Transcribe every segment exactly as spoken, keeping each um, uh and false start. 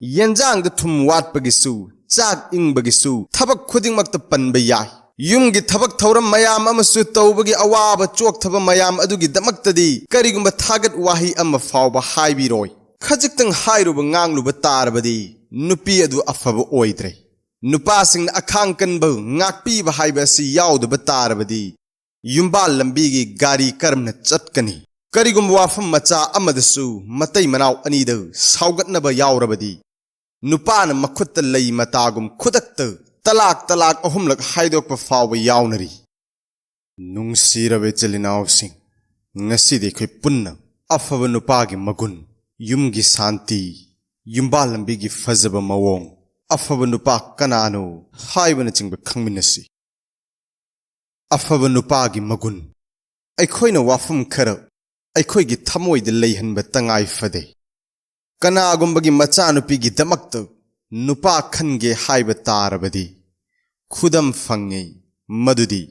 ꯌꯦꯟꯖꯥꯡꯗ ꯊꯨꯝ ꯋꯥꯠꯄꯒꯤꯁꯨ, ꯆꯥꯛ ꯏꯪꯕꯒꯤꯁꯨ ꯊꯕꯛ ꯈꯨꯗꯤꯡꯃꯛꯇ ꯄꯟꯕ ꯌꯥꯏ꯫ ꯌꯨꯝꯒꯤ ꯊꯕꯛ ꯊꯧꯔꯝ ꯃꯌꯥꯝ ꯑꯃꯁꯨ ꯇꯧꯕꯒꯤ ꯑꯋꯥꯕ ꯆꯣꯛꯊꯕ ꯃꯌꯥꯝ ꯑꯗꯨꯒꯤꯗꯃꯛꯇꯗꯤ ꯀꯔꯤꯒꯨꯝꯕ ꯊꯥꯒꯠ ꯋꯥꯍꯩ ꯑꯃ ꯐꯥꯎꯕ ꯍꯥꯏꯕꯤꯔꯣꯏ꯫ ꯈꯖꯤꯛꯇꯪ ꯍꯥꯏꯔꯨꯕ ꯉꯥꯡꯂꯨꯕ ꯇꯥꯔꯕꯗꯤ ꯅꯨꯄꯤ ꯑꯗꯨ ꯑꯐꯕ ꯑꯣꯏꯗ꯭ꯔꯦ꯫ ꯅꯨꯄꯥꯁꯤꯡꯅ ꯑꯈꯥꯡ ꯀꯟꯕ ꯉꯥꯛꯄꯤꯕ ꯍꯥꯏꯕ ꯑꯁꯤ ꯌꯥꯎꯗꯕ ꯇꯥꯔꯕꯗꯤ ꯌꯨꯝꯕꯥꯜ ꯂꯝꯕꯤꯒꯤ ꯒꯥꯔꯤ ꯀꯔꯝꯅ ꯆꯠꯀꯅꯤ? ꯀꯔꯤꯒꯨꯝꯕ ꯋꯥꯐꯝ ꯃꯆꯥ ꯑꯃꯗꯁꯨ ꯃꯇꯩ ꯃꯅꯥꯎ ꯑꯅꯤꯗ ꯁꯥꯎꯒꯠꯅꯕ ꯌꯥꯎꯔꯕꯗꯤ ꯅꯨꯄꯥꯅ ꯃꯈꯨꯠꯇ ꯂꯩ ꯃꯇꯥꯒꯨꯝ ꯈꯨꯗꯛꯇ ꯇꯂꯥꯛ ꯇꯂꯥꯛ ꯑꯍꯨꯝꯂꯛ ꯍꯥꯏꯗꯣꯛꯄ ꯐꯥꯎꯕ ꯌꯥꯎꯅꯔꯤ꯫ ꯅꯨꯡꯁꯤꯔꯕ ꯏꯆꯤꯜ ꯏꯅꯥꯎꯁꯤꯡ, ꯉꯁꯤꯗꯤ ꯑꯩꯈꯣꯏ ꯄꯨꯟꯅ ꯑꯐꯕ ꯅꯨꯄꯥꯒꯤ ꯃꯒꯨꯟ, ꯌꯨꯝꯒꯤ ꯁꯥꯟꯇꯤ, ꯌꯨꯝꯕꯥꯜ ꯂꯝꯕꯤꯒꯤ ꯐꯖꯕ ꯃꯑꯣꯡ, ꯑꯐꯕ ꯅꯨꯄꯥ ꯀꯅꯥꯅꯣ ꯍꯥꯏꯕꯅꯆꯤꯡꯕ ꯈꯪꯃꯤꯟꯅꯁꯤ꯫ ꯑꯐꯕ ꯅꯨꯄꯥꯒꯤ ꯃꯒꯨꯟ꯫ ꯑꯩꯈꯣꯏꯅ ꯋꯥꯐꯝ ꯈꯔ ꯑꯩꯈꯣꯏꯒꯤ ꯊꯃꯣꯏꯗ ꯂꯩꯍꯟꯕ ꯇꯉꯥꯏ ꯐꯗꯦ꯫ ꯀꯅꯥꯒꯨꯝꯕꯒꯤ ꯃꯆꯥꯅꯨꯄꯤꯒꯤꯗꯃꯛꯇ ꯅꯨꯄꯥ ꯈꯟꯒꯦ ꯍꯥꯏꯕ ꯇꯥꯔꯕꯗꯤ, ꯈꯨꯗꯝ ꯐꯪꯉꯤ ꯃꯗꯨꯗꯤ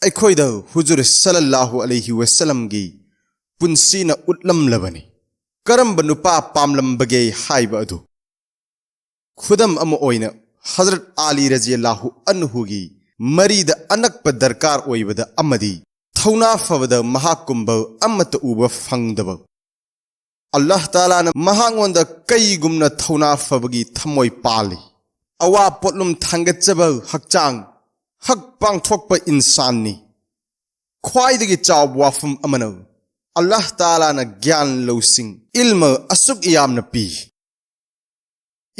ꯑꯩꯈꯣꯏꯗ ꯍꯨꯖꯨꯔ ꯁꯜꯂꯜꯂꯥꯍꯨ ꯑꯂꯩꯍꯤ ꯋꯁꯜꯂꯝꯒꯤ ꯄꯨꯟꯁꯤꯅ ꯎꯠꯂꯝꯂꯕꯅꯤ꯫ ꯀꯔꯝꯕ ꯅꯨꯄꯥ ꯄꯥꯝꯂꯝꯕꯒꯦ ꯍꯥꯏꯕ ꯑꯗꯨ꯫ ꯈꯨꯗꯝ ꯑꯃ ꯑꯣꯏꯅ, ꯍꯖꯔꯠ ꯑꯥꯂꯤ ꯔꯖꯤꯌꯜꯂꯥꯍꯨ ꯑꯟꯍꯨꯒꯤ ꯃꯔꯤꯗ ꯑꯅꯛꯄ ꯗꯔꯀꯥꯔ ꯑꯣꯏꯕꯗ ꯑꯃꯗꯤ ꯊꯧꯅꯥ ꯐꯕꯗ ꯃꯍꯥꯛꯀꯨꯝꯕ ꯑꯃꯠꯇ ꯎꯕ ꯐꯪꯗꯕ꯫ ꯑꯜꯂꯥꯍ ꯇꯥꯂꯥꯅ ꯃꯍꯥꯛꯉꯣꯟꯗ ꯀꯩꯒꯨꯝꯅ ꯊꯧꯅꯥ ꯐꯕꯒꯤ ꯊꯃꯣꯏ ꯄꯥꯜꯂꯤ꯫ ꯑꯋꯥ ꯄꯣꯠꯂꯨꯝ ꯊꯥꯡꯒꯠꯆꯕ ꯍꯛꯆꯥꯡ, ꯍꯛ ꯄꯥꯡꯊꯣꯛꯄ ꯏꯟꯁꯥꯟꯅꯤ꯫ ꯈ꯭ꯋꯥꯏꯗꯒꯤ ꯆꯥꯎꯕ ꯋꯥꯐꯝ ꯑꯃꯅ, ꯑꯜꯂꯥꯍ ꯇꯥꯂꯥꯅ ꯒ꯭ꯌꯥꯟ ꯂꯧꯁꯤꯡ, ꯏꯜꯃ ꯑꯁꯨꯛ ꯌꯥꯝꯅ ꯄꯤ꯫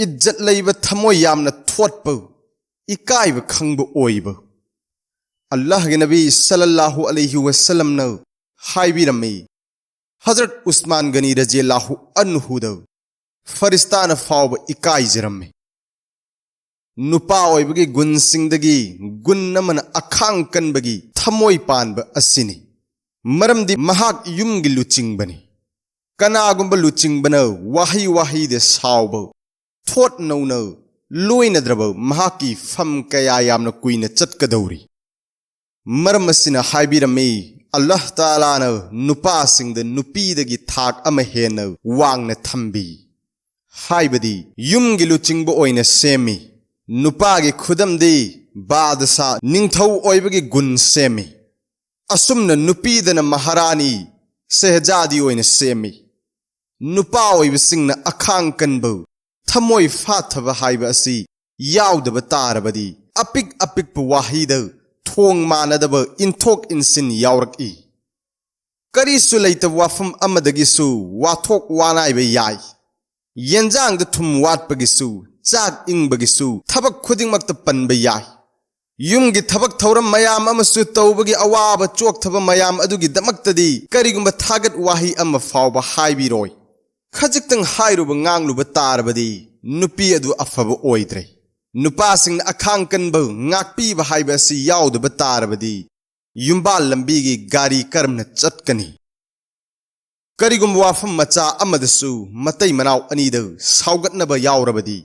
ꯏꯖꯠ ꯂꯩꯕ, ꯊꯃꯣꯏ ꯌꯥꯝꯅ ꯊꯣꯠꯄ, ꯏꯀꯥꯏꯕ ꯈꯪꯕ ꯑꯣꯏꯕ꯫ ꯑꯜꯂꯥꯍꯒꯤ ꯅꯕꯤ ꯁꯜꯂꯜꯂꯥꯍꯨ ꯑꯂꯩꯍꯤ ꯋꯁꯜꯂꯝꯅ ꯍꯥꯏꯕꯤꯔꯝꯃꯤ, ꯍꯖꯔꯠ ꯎꯁꯃꯥꯟ ꯒꯅꯤ ꯔꯖꯤꯌꯜꯂꯥꯍꯨ ꯑꯟꯍꯨꯗ ꯐꯔꯤꯁꯇꯥꯅ ꯐꯥꯎꯕ ꯏꯀꯥꯏꯖꯔꯝꯃꯤ꯫ ꯅꯨꯄꯥ ꯑꯣꯏꯕꯒꯤ ꯒꯨꯟꯁꯤꯡꯗꯒꯤ ꯒꯨꯟ ꯑꯃꯅ ꯑꯈꯥꯡ ꯀꯟꯕꯒꯤ ꯊꯃꯣꯏ ꯄꯥꯟꯕ ꯑꯁꯤꯅꯤ꯫ ꯃꯔꯝꯗꯤ ꯃꯍꯥꯛ ꯌꯨꯝꯒꯤ ꯂꯨꯆꯤꯡꯕꯅꯤ꯫ ꯀꯅꯥꯒꯨꯝꯕ ꯂꯨꯆꯤꯡꯕꯅ ꯋꯥꯍꯩ ꯋꯥꯍꯩꯗ ꯁꯥꯎꯕ, ꯊꯣꯠ ꯅꯧꯅ ꯂꯣꯏꯅꯗ꯭ꯔꯕ ꯃꯍꯥꯛꯀꯤ ꯐꯝ ꯀꯌꯥ ꯌꯥꯝꯅ ꯀꯨꯏꯅ ꯆꯠꯀꯗꯧꯔꯤ꯫ ꯃꯔꯝ ꯑꯁꯤꯅ ꯍꯥꯏꯕꯤꯔꯝꯃꯤ, ꯑꯜꯂꯥꯍ ꯇꯥꯂꯥꯅ ꯅꯨꯄꯥꯁꯤꯡꯗ ꯅꯨꯄꯤꯗꯒꯤ ꯊꯥꯛ ꯑꯃ ꯍꯦꯟꯅ ꯋꯥꯡꯅ ꯊꯝꯕꯤ꯫ ꯍꯥꯏꯕꯗꯤ ꯌꯨꯝꯒꯤ ꯂꯨꯆꯤꯡꯕ ꯑꯣꯏꯅ ꯁꯦꯝꯃꯤ꯫ ꯅꯨꯄꯥꯒꯤ ꯈꯨꯗꯝꯗꯤ ꯕꯥꯗꯁꯥ, ꯅꯤꯡꯊꯧ ꯑꯣꯏꯕꯒꯤ ꯒꯨꯟ ꯁꯦꯝꯃꯤ꯫ ꯑꯁꯨꯝꯅ ꯅꯨꯄꯤꯗꯅ ꯃꯍꯥꯔꯥꯅꯤ, ꯁꯦꯍꯖꯥꯗꯤ ꯑꯣꯏꯅ ꯁꯦꯝꯃꯤ꯫ ꯅꯨꯄꯥ ꯑꯣꯏꯕꯁꯤꯡꯅ ꯑꯈꯥꯡ ꯀꯟꯕ, ꯊꯃꯣꯏ ꯐꯥꯊꯕ ꯍꯥꯏꯕ ꯑꯁꯤ ꯌꯥꯎꯗꯕ ꯇꯥꯔꯕꯗꯤ, ꯑꯄꯤꯛ ꯑꯄꯤꯛꯄ ꯋꯥꯍꯩꯗ ꯊꯣꯡ ꯃꯥꯟꯅꯗꯕ ꯏꯟꯊꯣꯛ ꯏꯟꯁꯤꯟ ꯌꯥꯎꯔꯛꯏ꯫ ꯀꯔꯤꯁꯨ ꯂꯩꯇꯕ ꯋꯥꯐꯝ ꯑꯃꯗꯒꯤꯁꯨ ꯋꯥꯊꯣꯛ ꯋꯥꯅꯥꯏꯕ ꯌꯥꯏ꯫ ꯌꯦꯟꯖꯥꯡꯗ ꯊꯨꯝ ꯋꯥꯠꯄꯒꯤꯁꯨ, ꯆꯥꯛ ꯏꯪꯕꯒꯤꯁꯨ ꯊꯕꯛ ꯈꯨꯗꯤꯡꯃꯛꯇ ꯄꯟꯕ ꯌꯥꯏ꯫ ꯌꯨꯝꯒꯤ ꯊꯕꯛ ꯊꯧꯔꯝ ꯃꯌꯥꯝ ꯑꯃꯁꯨ ꯇꯧꯕꯒꯤ ꯑꯋꯥꯕ ꯆꯣꯛꯊꯕ ꯃꯌꯥꯝ ꯑꯗꯨꯒꯤꯗꯃꯛꯇꯗꯤ ꯀꯔꯤꯒꯨꯝꯕ ꯊꯥꯒꯠ ꯋꯥꯍꯩ ꯑꯃ ꯐꯥꯎꯕ ꯍꯥꯏꯕꯤꯔꯣꯏ꯫ ꯈꯖꯤꯛꯇꯪ ꯍꯥꯏꯔꯨꯕ ꯉꯥꯡꯂꯨꯕ ꯇꯥꯔꯕꯗꯤ ꯅꯨꯄꯤ ꯑꯗꯨ ꯑꯐꯕ ꯑꯣꯏꯗ꯭ꯔꯦ꯫ ꯅꯨꯄꯥꯁꯤꯡꯅ ꯑꯈꯥꯡ ꯀꯟꯕ, ꯉꯥꯛꯄꯤꯕ ꯍꯥꯏꯕ ꯑꯁꯤ ꯌꯥꯎꯗꯕ ꯇꯥꯔꯕꯗꯤ ꯌꯨꯝꯕꯥꯜ ꯂꯝꯕꯤꯒꯤ ꯒꯥꯔꯤ ꯀꯔꯝꯅ ꯆꯠꯀꯅꯤ? ꯀꯔꯤꯒꯨꯝꯕ ꯋꯥꯐꯝ ꯃꯆꯥ ꯑꯃꯗꯁꯨ ꯃꯇꯩ ꯃꯅꯥꯎ ꯑꯅꯤꯗ ꯁꯥꯎꯒꯠꯅꯕ ꯌꯥꯎꯔꯕꯗꯤ,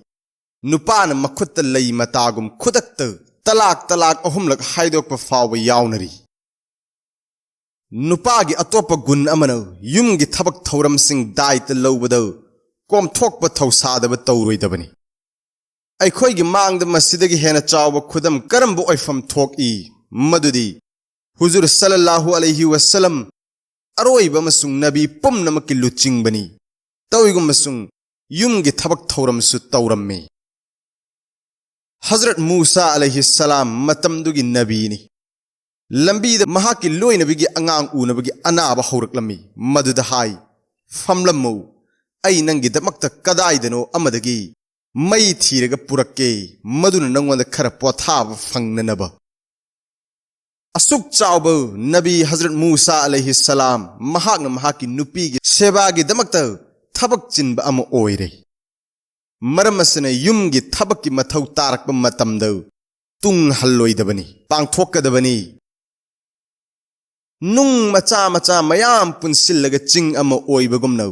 ꯅꯨꯄꯥꯅ ꯃꯈꯨꯠꯇ ꯂꯩ ꯃꯇꯥꯒꯨꯝ ꯈꯨꯗꯛꯇ ꯇꯂꯥꯛ ꯇꯂꯥꯛ ꯑꯍꯨꯝꯂꯛ ꯍꯥꯏꯗꯣꯛꯄ ꯐꯥꯎꯕ ꯌꯥꯎꯅꯔꯤ꯫ ꯅꯨꯄꯥꯒꯤ ꯑꯇꯣꯞꯄ ꯒꯨꯟ ꯑꯃꯅ ꯌꯨꯝꯒꯤ ꯊꯕꯛ ꯊꯧꯔꯝꯁꯤꯡ ꯗꯥꯏꯇ ꯂꯧꯕꯗ ꯀꯣꯝꯊꯣꯛꯄ ꯊꯧꯁꯥꯗꯕ ꯇꯧꯔꯣꯏꯗꯕꯅꯤ꯫ ꯑꯩꯈꯣꯏꯒꯤ ꯃꯥꯡꯗ ꯃꯁꯤꯗꯒꯤ ꯍꯦꯟꯅ ꯆꯥꯎꯕ ꯈꯨꯗꯝ ꯀꯔꯝꯕ ꯑꯣꯏꯐꯝ ꯊꯣꯛꯏ? ꯃꯗꯨꯗꯤ ꯍꯨꯖꯨꯔ ꯁꯜꯂꯜꯂꯥꯍꯨ ꯑꯂꯩꯍꯤ ꯋꯁꯜꯂꯝ ꯑꯔꯣꯏꯕ ꯑꯃꯁꯨꯡ ꯅꯕꯤ ꯄꯨꯝꯅꯃꯛꯀꯤ ꯂꯨꯆꯤꯡꯕꯅꯤ꯫ ꯇꯧꯏꯒꯨꯝꯕꯁꯨꯡ ꯌꯨꯝꯒꯤ ꯊꯕꯛ ꯊꯧꯔꯝꯁꯨ ꯇꯧꯔꯝꯃꯤ꯫ ꯍꯖꯔꯠ ꯃꯨꯁꯥ ꯑꯂꯩꯍꯤ ꯁꯂꯥꯝ ꯃꯇꯝꯗꯨꯒꯤ ꯅꯕꯤꯅꯤ꯫ ꯂꯝꯕꯤꯗ ꯃꯍꯥꯛꯀꯤ ꯂꯣꯏꯅꯕꯤꯒꯤ ꯑꯉꯥꯡ ꯎꯅꯕꯒꯤ ꯑꯅꯥꯕ ꯍꯧꯔꯛꯂꯝꯃꯤ꯫ ꯃꯗꯨꯗ ꯍꯥꯏ, "ꯐꯝꯂꯝꯃꯨ, ꯑꯩ ꯅꯪꯒꯤꯗꯃꯛꯇ ꯀꯗꯥꯏꯗꯅꯣ ꯑꯃꯗꯒꯤ ꯃꯩ ꯊꯤꯔꯒ ꯄꯨꯔꯛꯀꯦ, ꯃꯗꯨꯅ ꯅꯪꯉꯣꯟꯗ ꯈꯔ ꯄꯣꯊꯥꯕ ꯐꯪꯅꯅꯕ"꯫ ꯑꯁꯨꯛ ꯆꯥꯎꯕ ꯅꯕꯤ ꯍꯖꯔꯠ ꯃꯨꯁꯥ ꯑꯂꯩꯍꯤ ꯁꯂꯥꯝ, ꯃꯍꯥꯛꯅ ꯃꯍꯥꯛꯀꯤ ꯅꯨꯄꯤꯒꯤ ꯁꯦꯕꯥꯒꯤꯗꯃꯛꯇ ꯊꯕꯛ ꯆꯤꯟꯕ ꯑꯃ ꯑꯣꯏꯔꯦ꯫ ꯃꯔꯝ ꯑꯁꯤꯅ ꯌꯨꯝꯒꯤ ꯊꯕꯛꯀꯤ ꯃꯊꯧ ꯇꯥꯔꯛꯄ ꯃꯇꯝꯗ ꯇꯨꯡ ꯍꯜꯂꯣꯏꯗꯕꯅꯤ, ꯄꯥꯡꯊꯣꯛꯀꯗꯕꯅꯤ꯫ ꯅꯨꯡ ꯃꯆꯥ ꯃꯆꯥ ꯃꯌꯥꯝ ꯄꯨꯟꯁꯤꯜꯂꯒ ꯆꯤꯡ ꯑꯃ ꯑꯣꯏꯕꯒꯨꯝꯅ,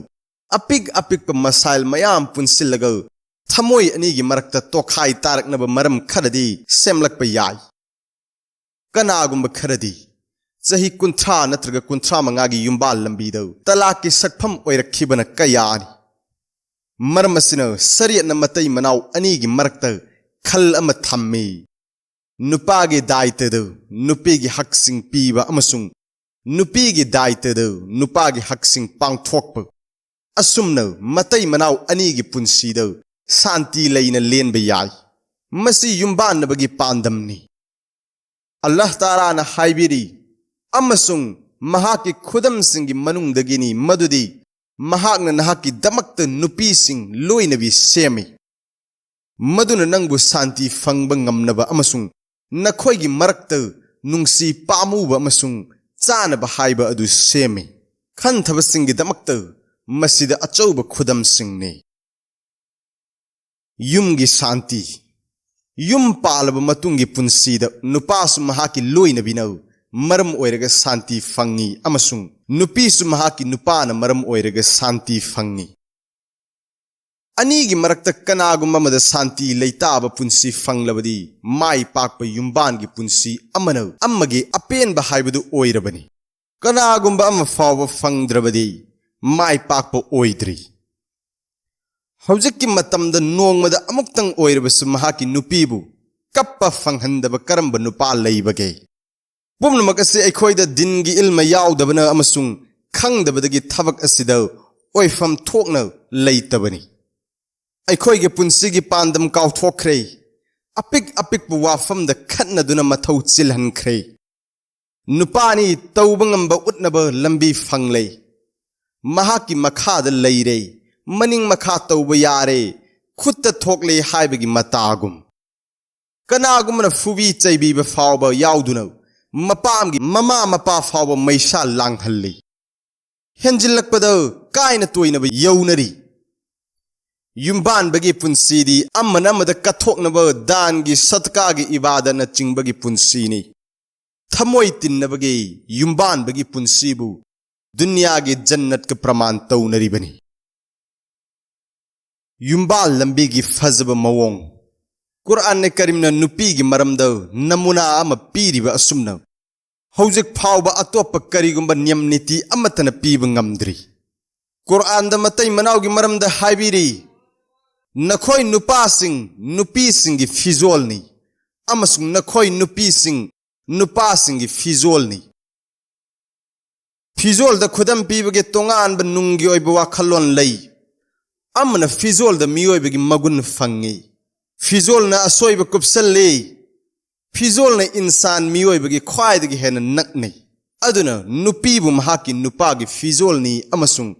ꯑꯄꯤꯛ ꯑꯄꯤꯛꯄ ꯃꯁꯥꯏꯜ ꯃꯌꯥꯝ ꯄꯨꯟꯁꯤꯜꯂꯒ ꯊꯃꯣꯏ ꯑꯅꯤꯒꯤ ꯃꯔꯛꯇ ꯇꯣꯈꯥꯏ ꯇꯥꯔꯛꯅꯕ ꯃꯔꯝ ꯈꯔꯗꯤ ꯁꯦꯝꯂꯛꯄ ꯌꯥꯏ꯫ ꯀꯅꯥꯒꯨꯝꯕ ꯈꯔꯗꯤ ꯆꯍꯤ ꯀꯨꯟꯊ꯭ꯔꯥ ꯅꯠꯇ꯭ꯔꯒ ꯀꯨꯟꯊ꯭ꯔꯥ ꯃꯉꯥꯒꯤ ꯌꯨꯝꯕꯥꯜ ꯂꯝꯕꯤꯗ ꯇꯂꯥꯛꯀꯤ ꯁꯛꯐꯝ ꯑꯣꯏꯔꯛꯈꯤꯕꯅ ꯀꯌꯥꯅꯤ꯫ ꯃꯔꯝ ꯑꯁꯤꯅ ꯁꯔꯤꯌꯠꯅ ꯃꯇꯩ ꯃꯅꯥꯎ ꯑꯅꯤꯒꯤ ꯃꯔꯛꯇ ꯈꯜ ꯑꯃ ꯊꯝꯃꯤ꯫ ꯅꯨꯄꯥꯒꯤ ꯗꯥꯏꯇꯗꯨ, ꯅꯨꯄꯤꯒꯤ ꯍꯛꯁꯤꯡ ꯄꯤꯕ ꯑꯃꯁꯨꯡ ꯅꯨꯄꯤꯒꯤ ꯗꯥꯏꯇꯗꯨ, ꯅꯨꯄꯥꯒꯤ ꯍꯛꯁꯤꯡ ꯄꯥꯡꯊꯣꯛꯄ꯫ ꯑꯁꯨꯝꯅ ꯃꯇꯩ ꯃꯅꯥꯎ ꯑꯅꯤꯒꯤ ꯄꯨꯟꯁꯤꯗ ꯁꯥꯟꯇꯤ ꯂꯩꯅ ꯂꯦꯟꯕ ꯌꯥꯏ꯫ ꯃꯁꯤ ꯌꯨꯝꯕꯥꯟꯅꯕꯒꯤ ꯄꯥꯟꯗꯝꯅꯤ꯫ ꯑꯜꯂꯥꯍ ꯇꯥꯂꯥꯅ ꯍꯥꯏꯕꯤꯔꯤ, "ꯑꯃꯁꯨꯡ ꯃꯍꯥꯛꯀꯤ ꯈꯨꯗꯝꯁꯤꯡꯒꯤ ꯃꯅꯨꯡꯗꯒꯤꯅꯤ ꯃꯗꯨꯗꯤ ꯃꯍꯥꯛꯅ ꯅꯍꯥꯛꯀꯤꯗꯃꯛꯇ ꯅꯨꯄꯤꯁꯤꯡ ꯂꯣꯏꯅꯕꯤ ꯁꯦꯝꯃꯤ, ꯃꯗꯨꯅ ꯅꯪꯕꯨ ꯁꯥꯟꯇꯤ ꯐꯪꯕ ꯉꯝꯅꯕ ꯑꯃꯁꯨꯡ ꯅꯈꯣꯏꯒꯤ ꯃꯔꯛꯇ ꯅꯨꯡꯁꯤ ꯄꯥꯝꯃꯨꯕ ꯑꯃꯁꯨꯡ ꯆꯥꯅꯕ ꯍꯥꯏꯕ ꯑꯗꯨ ꯁꯦꯝꯃꯤ꯫" ꯈꯟꯊꯕꯁꯤꯡꯒꯤꯗꯃꯛꯇ ꯃꯁꯤꯗ ꯑꯆꯧꯕ ꯈꯨꯗꯝꯁꯤꯡꯅꯤ꯫ ꯌꯨꯝꯒꯤ ꯁꯥꯟꯇꯤ꯫ ꯌꯨꯝ ꯄꯥꯜꯂꯕ ꯃꯇꯨꯡꯒꯤ ꯄꯨꯟꯁꯤꯗ ꯅꯨꯄꯥꯁꯨ ꯃꯍꯥꯛꯀꯤ ꯂꯣꯏꯅꯕꯤꯅ ꯃꯔꯝ ꯑꯣꯏꯔꯒ ꯁꯥꯟꯇꯤ ꯐꯪꯏ ꯑꯃꯁꯨꯡ ꯅꯨꯄꯤꯁꯨ ꯃꯍꯥꯛꯀꯤ ꯅꯨꯄꯥꯅ ꯃꯔꯝ ꯑꯣꯏꯔꯒ ꯁꯥꯟꯇꯤ ꯐꯪꯏ꯫ ꯑꯅꯤꯒꯤ ꯃꯔꯛꯇ ꯀꯅꯥꯒꯨꯝꯕ ꯑꯃꯗ ꯁꯥꯟꯇꯤ ꯂꯩꯇꯥꯕ ꯄꯨꯟꯁꯤ ꯐꯪꯂꯕꯗꯤ, ꯃꯥꯏ ꯄꯥꯛꯄ ꯌꯨꯝꯕꯥꯟꯒꯤ ꯄꯨꯟꯁꯤ ꯑꯃꯅ ꯑꯃꯒꯤ ꯑꯄꯦꯟꯕ ꯍꯥꯏꯕꯗꯨ ꯑꯣꯏꯔꯕꯅꯤ꯫ ꯀꯅꯥꯒꯨꯝꯕ ꯑꯃ ꯐꯥꯎꯕ ꯐꯪꯗ꯭ꯔꯕꯗꯤ, ꯃꯥꯏ ꯄꯥꯛꯄ ꯑꯣꯏꯗ꯭ꯔꯤ꯫ ꯍꯧꯖꯤꯛꯀꯤ ꯃꯇꯝꯗ ꯅꯣꯡꯃꯗ ꯑꯃꯨꯛꯇꯪ ꯑꯣꯏꯔꯕꯁꯨ ꯃꯍꯥꯛꯀꯤ ꯅꯨꯄꯤꯕꯨ ꯀꯞꯄ ꯐꯪꯍꯟꯗꯕ ꯀꯔꯝꯕ ꯅꯨꯄꯥ ꯂꯩꯕꯒꯦ? ꯄꯨꯝꯅꯃꯛ ꯑꯁꯤ ꯑꯩꯈꯣꯏꯗ ꯗꯤꯟꯒꯤ ꯏꯜꯃ ꯌꯥꯎꯗꯕꯅ ꯑꯃꯁꯨꯡ ꯈꯪꯗꯕꯗꯒꯤ ꯊꯕꯛ ꯑꯁꯤꯗ ꯑꯣꯏꯐꯝ ꯊꯣꯛꯅ ꯂꯩꯇꯕꯅꯤ꯫ ꯑꯩꯈꯣꯏꯒꯤ ꯄꯨꯟꯁꯤꯒꯤ ꯄꯥꯟꯗꯝ ꯀꯥꯎꯊꯣꯛꯈ꯭ꯔꯦ꯫ ꯑꯄꯤꯛ ꯑꯄꯤꯛꯄ ꯋꯥꯐꯝꯗ ꯈꯠꯅꯗꯨꯅ ꯃꯊꯧ ꯆꯤꯜꯍꯟꯈ꯭ꯔꯦ꯫ ꯅꯨꯄꯥꯅꯤ ꯇꯧꯕ ꯉꯝꯕ ꯎꯠꯅꯕ ꯂꯝꯕꯤ ꯐꯪꯂꯦ꯫ ꯃꯍꯥꯛꯀꯤ ꯃꯈꯥꯗ ꯂꯩꯔꯦ, ꯃꯅꯤꯡ ꯃꯈꯥ ꯇꯧꯕ ꯌꯥꯔꯦ, ꯈꯨꯠꯇ ꯊꯣꯛꯂꯦ ꯍꯥꯏꯕꯒꯤ ꯃꯇꯥꯒꯨꯝ꯫ ꯀꯅꯥꯒꯨꯝꯕꯅ ꯐꯨꯕꯤ ꯆꯩꯕꯤꯕ ꯐꯥꯎꯕ ꯌꯥꯎꯗꯨꯅ ꯃꯄꯥꯝꯒꯤ ꯃꯃꯥ ꯃꯄꯥ ꯐꯥꯎꯕ ꯃꯩꯁꯥ ꯂꯥꯡꯍꯜꯂꯤ꯫ ꯍꯦꯟꯖꯤꯜꯂꯛꯄꯗ ꯀꯥꯏꯅ ꯇꯣꯏꯅꯕ ꯌꯧꯅꯔꯤ꯫ ꯌꯨꯝꯕꯥꯟꯕꯒꯤ ꯄꯨꯟꯁꯤꯗꯤ ꯑꯃꯅ ꯑꯃꯗ ꯀꯠꯊꯣꯛꯅꯕ ꯗꯥꯟꯒꯤ, ꯁꯠꯀꯥꯒꯤ, ꯏꯕꯥꯗꯅꯆꯤꯡꯕꯒꯤ ꯄꯨꯟꯁꯤꯅꯤ꯫ ꯊꯃꯣꯏ ꯇꯤꯟꯅꯕꯒꯤ ꯌꯨꯝꯕꯥꯟꯕꯒꯤ ꯄꯨꯟꯁꯤꯕꯨ ꯗꯨꯅꯤꯌꯥꯒꯤ ꯖꯟꯅꯠꯀ ꯄ꯭ꯔꯃꯥꯟ ꯇꯧꯅꯔꯤꯕꯅꯤ꯫ ꯌꯨꯝꯕꯥꯜ ꯂꯝꯕꯤꯒꯤ ꯐꯖꯕ ꯃꯑꯣꯡ꯫ ꯀꯨꯔꯥꯟꯅꯦ ꯀꯔꯤꯝꯅ ꯅꯨꯄꯤꯒꯤ ꯃꯔꯝꯗ ꯅꯃꯨꯅꯥ ꯑꯃ ꯄꯤꯔꯤꯕ ꯑꯁꯨꯝꯅ, ꯍꯧꯖꯤꯛ ꯐꯥꯎꯕ ꯑꯇꯣꯞꯄ ꯀꯔꯤꯒꯨꯝꯕ ꯅꯤꯌꯝ ꯅꯤꯇꯤ ꯑꯃꯠꯇꯅ ꯄꯤꯕ ꯉꯝꯗ꯭ꯔꯤ꯫ ꯀꯨꯔꯥꯟꯗ ꯃꯇꯩ ꯃꯅꯥꯎꯒꯤ ꯃꯔꯝꯗ ꯍꯥꯏꯕꯤꯔꯤ, "ꯅꯈꯣꯏ ꯅꯨꯄꯥꯁꯤꯡ ꯅꯨꯄꯤꯁꯤꯡꯒꯤ ꯐꯤꯖꯣꯜꯅꯤ, ꯑꯃꯁꯨꯡ ꯅꯈꯣꯏ ꯅꯨꯄꯤꯁꯤꯡ ꯅꯨꯄꯥꯁꯤꯡꯒꯤ ꯐꯤꯖꯣꯜꯅꯤ"꯫ ꯐꯤꯖꯣꯜꯗ ꯈꯨꯗꯝ ꯄꯤꯕꯒꯤ ꯇꯣꯉꯥꯟꯕ ꯅꯨꯡꯒꯤ ꯑꯣꯏꯕ ꯋꯥꯈꯜꯂꯣꯟ ꯂꯩ꯫ ꯑꯃꯅ ꯐꯤꯖꯣꯜꯗ ꯃꯤꯑꯣꯏꯕꯒꯤ ꯃꯒꯨꯟ ꯐꯪꯉꯤ꯫ ꯐꯤꯖꯣꯜꯅ ꯑꯁꯣꯏꯕ ꯀꯨꯞꯁꯜꯂꯤ꯫ ꯐꯤꯖꯣꯜꯅ ꯏꯟꯁꯥꯟ ꯃꯤꯑꯣꯏꯕꯒꯤ ꯈ꯭ꯋꯥꯏꯗꯒꯤ ꯍꯦꯟꯅ ꯅꯛꯅꯩ꯫ ꯑꯗꯨꯅ ꯅꯨꯄꯤꯕꯨ ꯃꯍꯥꯛꯀꯤ ꯅꯨꯄꯥꯒꯤ ꯐꯤꯖꯣꯜꯅꯤ ꯑꯃꯁꯨꯡ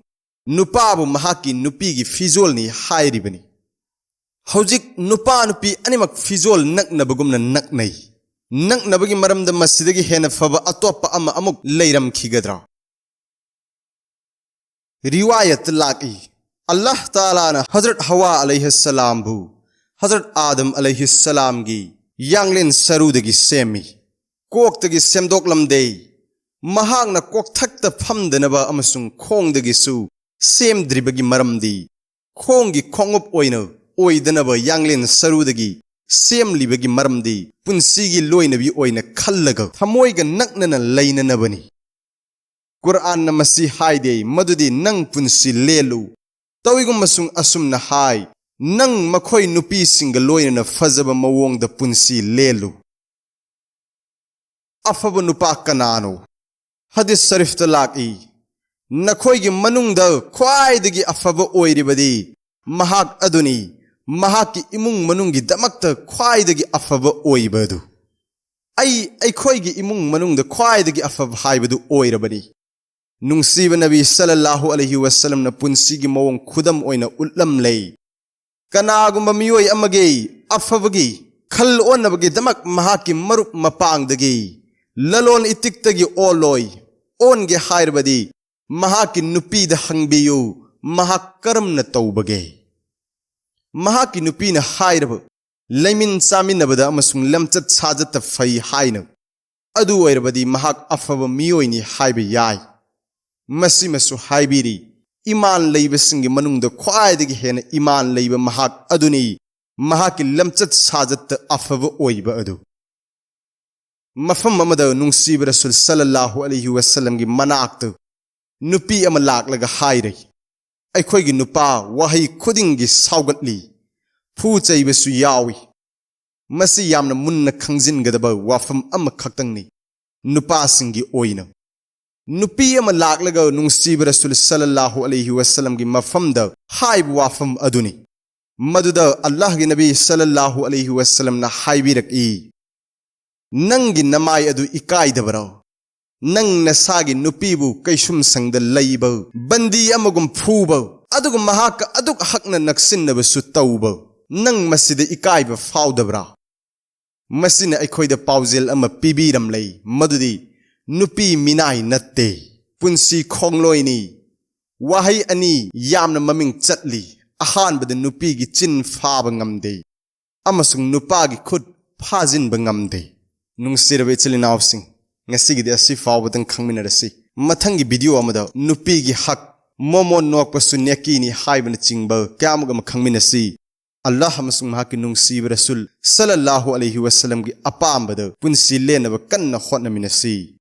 ꯅꯨꯄꯥꯕꯨ ꯃꯍꯥꯛꯀꯤ ꯅꯨꯄꯤꯒꯤ ꯐꯤꯖꯣꯜꯅꯤ ꯍꯥꯏꯔꯤꯕꯅꯤ꯫ ꯍꯧꯖꯤꯛ ꯅꯨꯄꯥ ꯅꯨꯄꯤ ꯑꯅꯤꯃꯛ ꯐꯤꯖꯣꯜ ꯅꯛꯅꯕꯒꯨꯝꯅ ꯅꯛꯅꯩ꯫ ꯅꯛꯅꯕꯒꯤ ꯃꯔꯝꯗ ꯃꯁꯤꯗꯒꯤ ꯍꯦꯟꯅ ꯐꯕ ꯑꯇꯣꯞꯄ ꯑꯃ ꯑꯃꯨꯛ ꯂꯩꯔꯝꯈꯤꯒꯗ꯭ꯔꯥ? ꯔꯤꯋꯥꯌꯠ ꯂꯥꯛꯏ, ꯑꯜꯂꯥꯍ ꯇꯥꯂꯥꯅ ꯍꯖꯔꯠ ꯍꯋꯥ ꯑꯂꯩꯍꯤꯁꯁꯂꯥꯝꯕꯨ ꯍꯖꯔꯠ ꯑꯥꯗꯝ ꯑꯂꯩꯍꯤꯁꯁꯂꯥꯝꯒꯤ ꯌꯥꯡꯂꯦꯟ ꯁꯔꯨꯗꯒꯤ ꯁꯦꯝꯃꯤ꯫ ꯀꯣꯛꯇꯒꯤ ꯁꯦꯝꯗꯣꯛꯂꯝꯗꯦ꯫ ꯃꯍꯥꯛꯅ ꯀꯣꯛꯊꯛꯇ ꯐꯝꯗꯅꯕ ꯑꯃꯁꯨꯡ ꯈꯣꯡꯗꯒꯤꯁꯨ ꯁꯦꯝꯗ꯭ꯔꯤꯕꯒꯤ ꯃꯔꯝꯗꯤ, ꯈꯣꯡꯒꯤ ꯈꯣꯡꯎꯞ ꯑꯣꯏꯅ ꯑꯣꯏꯗꯅꯕ ꯌꯥꯡꯂꯦꯟ ꯁꯔꯨꯗꯒꯤ ꯁꯦꯝꯂꯤꯕꯒꯤ ꯃꯔꯝꯗꯤ, ꯄꯨꯟꯁꯤꯒꯤ ꯂꯣꯏꯅꯕꯤ ꯑꯣꯏꯅ ꯈꯜꯂꯒ ꯊꯃꯣꯏꯒ ꯅꯛꯅꯅ ꯂꯩꯅꯅꯕꯅꯤ꯫ ꯀꯨꯔꯥꯟꯅ ꯃꯁꯤ ꯍꯥꯏꯗꯦ, ꯃꯗꯨꯗꯤ ꯅꯪ ꯄꯨꯟꯁꯤ ꯂꯦꯜꯂꯨ꯫ ꯇꯧꯏꯒꯨꯝꯕꯁꯨꯡ ꯑꯁꯨꯝꯅ ꯍꯥꯏ, "ꯅꯪ ꯃꯈꯣꯏ ꯅꯨꯄꯤꯁꯤꯡꯒ ꯂꯣꯏꯅꯅ ꯐꯖꯕ ꯃꯑꯣꯡꯗ ꯄꯨꯟꯁꯤ ꯂꯦꯜꯂꯨ"꯫ ꯑꯐꯕ ꯅꯨꯄꯥ ꯀꯅꯥꯅꯣ? ꯍꯗꯤꯁ ꯁꯔꯤꯐꯇ ꯂꯥꯛꯏ, "ꯅꯈꯣꯏꯒꯤ ꯃꯅꯨꯡꯗ ꯈ꯭ꯋꯥꯏꯗꯒꯤ ꯑꯐꯕ ꯑꯣꯏꯔꯤꯕꯗꯤ ꯃꯍꯥꯛ ꯑꯗꯨꯅꯤ, ꯃꯍꯥꯛꯀꯤ ꯏꯃꯨꯡ ꯃꯅꯨꯡꯒꯤꯗꯃꯛꯇ ꯈ꯭ꯋꯥꯏꯗꯒꯤ ꯑꯐꯕ ꯑꯣꯏꯕ ꯑꯗꯨ"꯫ ꯑꯩ ꯑꯩꯈꯣꯏꯒꯤ ꯏꯃꯨꯡ ꯃꯅꯨꯡꯗ ꯈ꯭ꯋꯥꯏꯗꯒꯤ ꯑꯐꯕ ꯍꯥꯏꯕꯗꯨ ꯑꯣꯏꯔꯕꯅꯤ꯫ ꯅꯨꯡꯁꯤꯕ ꯅꯕꯤ ꯁꯜꯂꯜꯂꯥꯍꯨ ꯑꯂꯩꯍꯤ ꯋꯁꯜꯂꯝꯅ ꯄꯨꯟꯁꯤꯒꯤ ꯃꯑꯣꯡ ꯈꯨꯗꯝ ꯑꯣꯏꯅ ꯎꯠꯂꯝꯂꯦ꯫ ꯀꯅꯥꯒꯨꯝꯕ ꯃꯤꯑꯣꯏ ꯑꯃꯒꯤ ꯑꯐꯕꯒꯤ ꯈꯜ ꯑꯣꯟꯅꯕꯒꯤꯗꯃꯛ ꯃꯍꯥꯛꯀꯤ ꯃꯔꯨꯞ ꯃꯄꯥꯡꯗꯒꯤ, ꯂꯂꯣꯟ ꯏꯇꯤꯛꯇꯒꯤ ꯑꯣꯜꯂꯣꯏ꯫ ꯑꯣꯟꯒꯦ ꯍꯥꯏꯔꯕꯗꯤ ꯃꯍꯥꯛꯀꯤ ꯅꯨꯄꯤꯗ ꯍꯪꯕꯤꯌꯨ, ꯃꯍꯥꯛ ꯀꯔꯝꯅ ꯇꯧꯕꯒꯦ? ꯃꯍꯥꯛꯀꯤ ꯅꯨꯄꯤꯅ ꯍꯥꯏꯔꯕ, "ꯂꯩꯃꯤꯟ ꯆꯥꯃꯤꯟꯅꯕꯗ ꯑꯃꯁꯨꯡ ꯂꯝꯆꯠ ꯁꯥꯖꯠꯇ ꯐꯩ" ꯍꯥꯏꯅ꯫ ꯑꯗꯨ ꯑꯣꯏꯔꯕꯗꯤ ꯃꯍꯥꯛ ꯑꯐꯕ ꯃꯤꯑꯣꯏꯅꯤ ꯍꯥꯏꯕ ꯌꯥꯏ꯫ ꯃꯁꯤꯃꯁꯨ ꯍꯥꯏꯕꯤꯔꯤ, ꯏꯃꯥꯟ ꯂꯩꯕꯁꯤꯡꯒꯤ ꯃꯅꯨꯡꯗ ꯈ꯭ꯋꯥꯏꯗꯒꯤ ꯍꯦꯟꯅ ꯏꯃꯥꯟ ꯂꯩꯕ ꯃꯍꯥꯛ ꯑꯗꯨꯅꯤ, ꯃꯍꯥꯛꯀꯤ ꯂꯝꯆꯠ ꯁꯥꯖꯠꯇ ꯑꯐꯕ ꯑꯣꯏꯕ ꯑꯗꯨ꯫ ꯃꯐꯝ ꯑꯃꯗ ꯅꯨꯡꯁꯤꯕ ꯔꯁꯨꯜ ꯁꯜꯂꯜꯂꯥꯍꯨ ꯑꯂꯩꯍꯤ ꯋꯁꯜꯂꯝꯒꯤ ꯃꯅꯥꯛꯇ ꯅꯨꯄꯤ ꯑꯃ ꯂꯥꯛꯂꯒ ꯍꯥꯏꯔꯦ, ꯑꯩꯈꯣꯏꯒꯤ ꯅꯨꯄꯥ ꯋꯥꯍꯩ ꯈꯨꯗꯤꯡꯒꯤ ꯁꯥꯎꯒꯠꯂꯤ, ꯐꯨ ꯆꯩꯕꯁꯨ ꯌꯥꯎꯏ꯫ ꯃꯁꯤ ꯌꯥꯝꯅ ꯃꯨꯟꯅ ꯈꯪꯖꯤꯟꯒꯗꯕ ꯋꯥꯐꯝ ꯑꯃꯈꯛꯇꯪꯅꯤ꯫ ꯅꯨꯄꯥꯁꯤꯡꯒꯤ ꯑꯣꯏꯅ ꯅꯨꯄꯤ ꯑꯃ ꯂꯥꯛꯂꯒ ꯅꯨꯡꯁꯤꯕ ꯔꯁꯨꯜ ꯁꯜꯂꯜꯂꯥꯍꯨ ꯑꯂꯩꯍꯤ ꯋꯁꯜꯂꯝꯒꯤ ꯃꯐꯝꯗ ꯍꯥꯏꯕ ꯋꯥꯐꯝ ꯑꯗꯨꯅꯤ꯫ ꯃꯗꯨꯗ ꯑꯜꯂꯥꯍꯒꯤ ꯅꯕꯤ ꯁꯜꯂꯜꯂꯥꯍꯨ ꯑꯂꯩꯍꯤ ꯋꯁꯜꯂꯝꯅ ꯍꯥꯏꯕꯤꯔꯛꯏ, "ꯅꯪꯒꯤ ꯅꯃꯥꯏ ꯑꯗꯨ ꯏꯀꯥꯏꯗꯕꯔꯣ? ꯅꯪ ꯅꯁꯥꯒꯤ ꯅꯨꯄꯤꯕꯨ ꯀꯩꯁꯨꯝꯁꯪꯗ ꯂꯩꯕ, ꯕꯟꯗꯤ ꯑꯃꯒꯨꯝ ꯐꯨꯕ, ꯑꯗꯨꯒ ꯃꯍꯥꯛꯀ ꯑꯗꯨꯛ ꯍꯛꯅ ꯅꯛꯁꯤꯟꯅꯕꯁꯨ ꯇꯧꯕ, ꯅꯪ ꯃꯁꯤꯗ ꯏꯀꯥꯏꯕ ꯐꯥꯎꯗꯕ꯭ꯔꯥ?" ꯃꯁꯤꯅ ꯑꯩꯈꯣꯏꯗ ꯄꯥꯎꯖꯦꯜ ꯑꯃ ꯄꯤꯕꯤꯔꯝꯂꯦ, ꯃꯗꯨꯗꯤ ꯅꯨꯄꯤ ꯃꯤꯅꯥꯏ ꯅꯠꯇꯦ, ꯄꯨꯟꯁꯤ ꯈꯣꯡꯂꯣꯏꯅꯤ꯫ ꯋꯥꯍꯩ ꯑꯅꯤ ꯌꯥꯝꯅ ꯃꯃꯤꯡ ꯆꯠꯂꯤ꯫ ꯑꯍꯥꯟꯕꯗ, ꯅꯨꯄꯤꯒꯤ ꯆꯤꯟ ꯐꯥꯕ ꯉꯝꯗꯦ ꯑꯃꯁꯨꯡ ꯅꯨꯄꯥꯒꯤ ꯈꯨꯠ ꯐꯥꯖꯤꯟꯕ ꯉꯝꯗꯦ꯫ ꯅꯨꯡꯁꯤꯔꯕ ꯏꯆꯤꯜ ꯏꯅꯥꯎꯁꯤꯡ, ꯉꯁꯤꯒꯤꯗꯤ ꯑꯁꯤ ꯐꯥꯎꯕꯗꯪ ꯈꯪꯃꯤꯟꯅꯔꯁꯤ꯫ ꯃꯊꯪꯒꯤ ꯚꯤꯗꯤꯑꯣ ꯑꯃꯗ ꯅꯨꯄꯤꯒꯤ ꯍꯛ, ꯃꯣꯃꯣꯟ ꯅꯣꯛꯄꯁꯨ ꯅꯦꯀꯤꯅꯤ ꯍꯥꯏꯕꯅꯆꯤꯡꯕ ꯀꯌꯥꯃꯨꯛ ꯑꯃ ꯈꯪꯃꯤꯟꯅꯁꯤ꯫ ꯑꯜꯂꯥꯍ ꯑꯃꯁꯨꯡ ꯃꯍꯥꯛꯀꯤ ꯅꯨꯡꯁꯤꯕ ꯔꯁꯨꯜ ꯁꯜꯂꯜꯂꯥꯍꯨ ꯑꯂꯩꯍꯤ ꯋꯁꯜꯂꯝꯒꯤ ꯑꯄꯥꯝꯕꯗ ꯄꯨꯟꯁꯤ ꯂꯦꯟꯅꯕ ꯀꯟꯅ ꯍꯣꯠꯅꯃꯤꯟꯅꯁꯤ꯫